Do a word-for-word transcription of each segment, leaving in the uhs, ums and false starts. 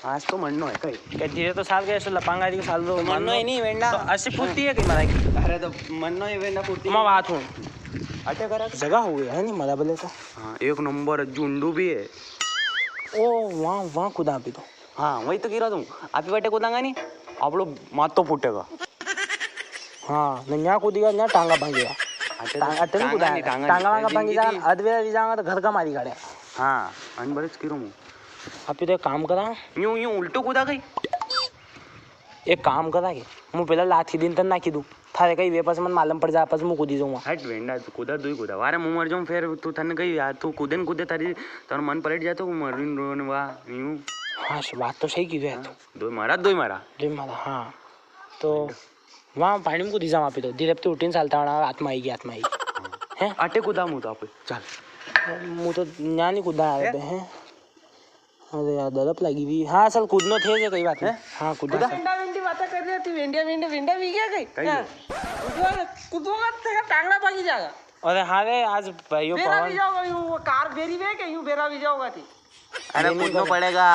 आज तो मन्नो है कई। के धीरे तो साल के ऐसे लपांगा जी के साल दो तो मन्नो मन्नो। ही नहीं वेंडा। तो ऐसी फुर्ती है कि मारा की? अरे तो मन्नो ही वेंडा फुर्ती। मैं बात हूँ। अटे करा जगह हो गया है नहीं मारा बोले तो। हाँ, एक नंबर झुंडू भी है। ओ, वहाँ, वहाँ कूदा अभी तो। हाँ, वही तो गिरा तुम। आप ही बटे कूदांगा नहीं, आपलो मातो फूटेगा। हाँ, न न्या कूदेगा, न्या टांगा भांगेगा। अच्छा, तो टांगा, अटे नहीं टांगा कूदा, नहीं, टांगा टांगा नहीं, वांगा भांगी जिंदगी जागा, थी। अधवेरा री जागा तो घर का मारी काढ़े। हाँ, अन बरस किरो मु। आप ही तो एक काम करा। यूं, यूं उल्टो कूदा गई। एक काम करा के, मु पेला लाठी दिन तन नाखी दूं। थारे कई वे पस मन मालूम पड़ जा, पस मु कूदी जाऊंगा। हट वेंडा, तू कूदा, दुई कूदा। वारे मु मर जाऊं, फिर तू थन कई यार, तू कूदे न कूदे, तारी, तार मन पलट जा तो मरिन रोन वा, यूं। हाँ, स-, बात तो सही की वे तो। दो मारा, दो मारा। दो मारा, हाँ। तो वहाँ पानी में कूदी जा, वहाँ पे तो धीरे पे उठीन सालता वाला आत्मा आएगी, आत्मा आएगी। हैं? अटे कूदा मु तो आप, चल। मु तो न्या नहीं कूदा आ रहे हैं। अरे यार, दलप लगी हुई। हाँ, असल कूदनो थे जे, कोई बात नहीं। हैं? हाँ, कूदना कूदा? था। वेंडा वेंडी बातें कर रही थी, वेंडिया वेंडे, वेंडा भी गया कहीं? कहीं हाँ। नहीं। कूदो, कूदो का तेरा टांगड़ा भागी जाएगा। अरे हाँ रे, आज भाई यो बेरा पवन भी जाओगा, यूं वो कार बेरी वे के यूं बेरा भी जाओगा थी। अरे, ये नहीं कूदनो करे। पड़ेगा।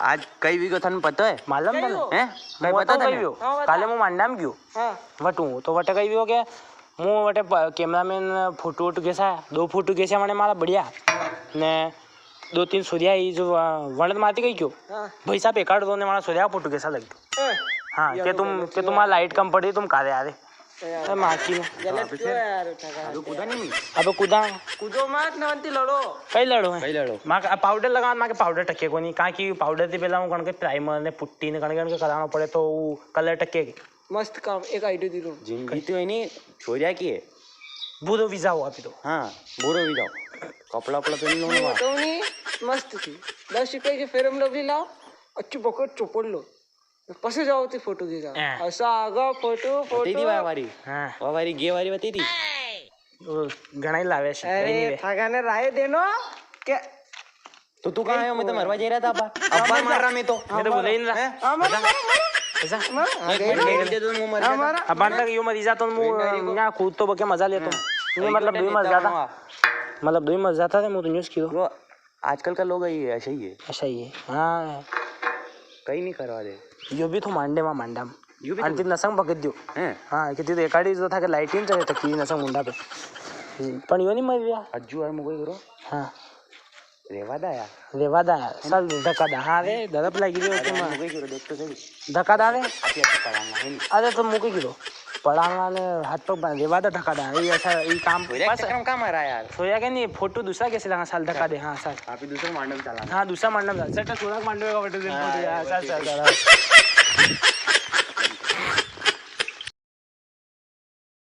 आज कई वीगो थन पतो है? मालूम कई तने? वो? हैं? कई वो पता तो थने? कई वो। हाँ, बता। काले मु मांडा में गयो। हाँ। वटू, तो वटे कई वीगो के, मु वटे प-, कैमरामैन फोटो वोटो कैसा है? दो फोटो कैसा माने मारा बढ़िया। हाँ। ने दो तीन सूर्या ही जो, आ, वणत माती कई क्यों? हाँ। भाई साहब, एक आठ दो ने मारा सूर्या फोटो कैसा लग गयो? हाँ। हाँ, ये के तो तुम, गलत के हुआ। तुम्हारा लाइट कम पड़ी, तुम काले आ रहे। यार। ए, माँ की ने। गलत अबे क्यों फिर? यार, उठा का अबे कूदा नहीं मैं। अबे कूदा। कूदो मत, नवंती लड़ो। कई लड़ो है? कई लड़ो। माँ का पाउडर लगा, माँ के पाउडर टके को नहीं। कहाँ की पाउडर थी पहला वो कण के प्राइमर ने पुट्टी ने कण के, कण के कराना पड़े तो वो कलर टके। मस्त काम, एक आइडिया दी लो। जिंदगी तो है नहीं, छोरिया की है। बुरो वीजा हुआ अभी तो। हाँ, बुरो वीजा। कपड़ा उपड़ा पहन लो मैं ना। तो नहीं, मस्त थी। दस रुपए के Fair and Lovely लाओ, अच्छी बकट चोपड़ लो। पसे जाओ ती फोटो खींचा। हाँ। ऐसा आगा फोटो, फोटो। बती थी वा वारी। हाँ। वा वारी गे वारी बती थी। वो घणा ही लावे से, अरे, कहीं नहीं वे। थागा ने राय देनो के तो तू कहाँ आयो? मैं तो मरवा जा रहा था अब्बा। अब्बा मार रहा मैं तो। मैं तो बोले ही नहीं रहा। हैं? हाँ, मारो, मारो, मारो। ऐसा? मारो, हाँ, एक गई मिनट, ना। एक मिनट दे दो, मैं मर हाँ, जाता। मारो, अब्बा मारो। तक यो मरी जातो, मु वेंडारी को। यहाँ कूद तो बके मजा लेतो। हाँ। ये मतलब दो ही मर जाता। मतलब दो ही मर जाता थे, मु तो न्यूज़ की दो। वो आजकल का लोग यही है, ऐसा ही है। ऐसा ही है, हाँ। कहीं नहीं करवा दे। यो भी तो मांडे मां मांडा में। यो भी तो आंटी नसंग पकड़ दियो। हैं? हाँ, कितनी तो एकाड़ी जो था कि लाइट ही नहीं चले, तकी नसंग मुंडा पे। पण यो नहीं मर गया। अज्जू यार मुगई करो। हाँ। रेवा दा यार। रेवा दा यार। साल धक्का दा। हाँ रे, दरप लगी रही होती अरे, माँ। मुगई करो, देख तो सही। धक्का दा रे। आप ये पढ़ाऊंगा, है नहीं? अरे, तो मुके गिरो। पड़ांगा ने हाथ पग बांध, रेवा दा धक्का दा। ये ऐसा, ये काम छोरिया बस। चक्कर में काम आ रहा है यार। छोरिया के नहीं, फोटो दूसरा कैसे लगा, साल धक्का दे, हाँ, साल। आप ही दूसरा मांडव चला। हाँ, दूसरा मांडव चला। सेटा छोरा मांडव का फोटो दे, हाँ, फोटो, हाँ, ये साल, बात साल, है। साल।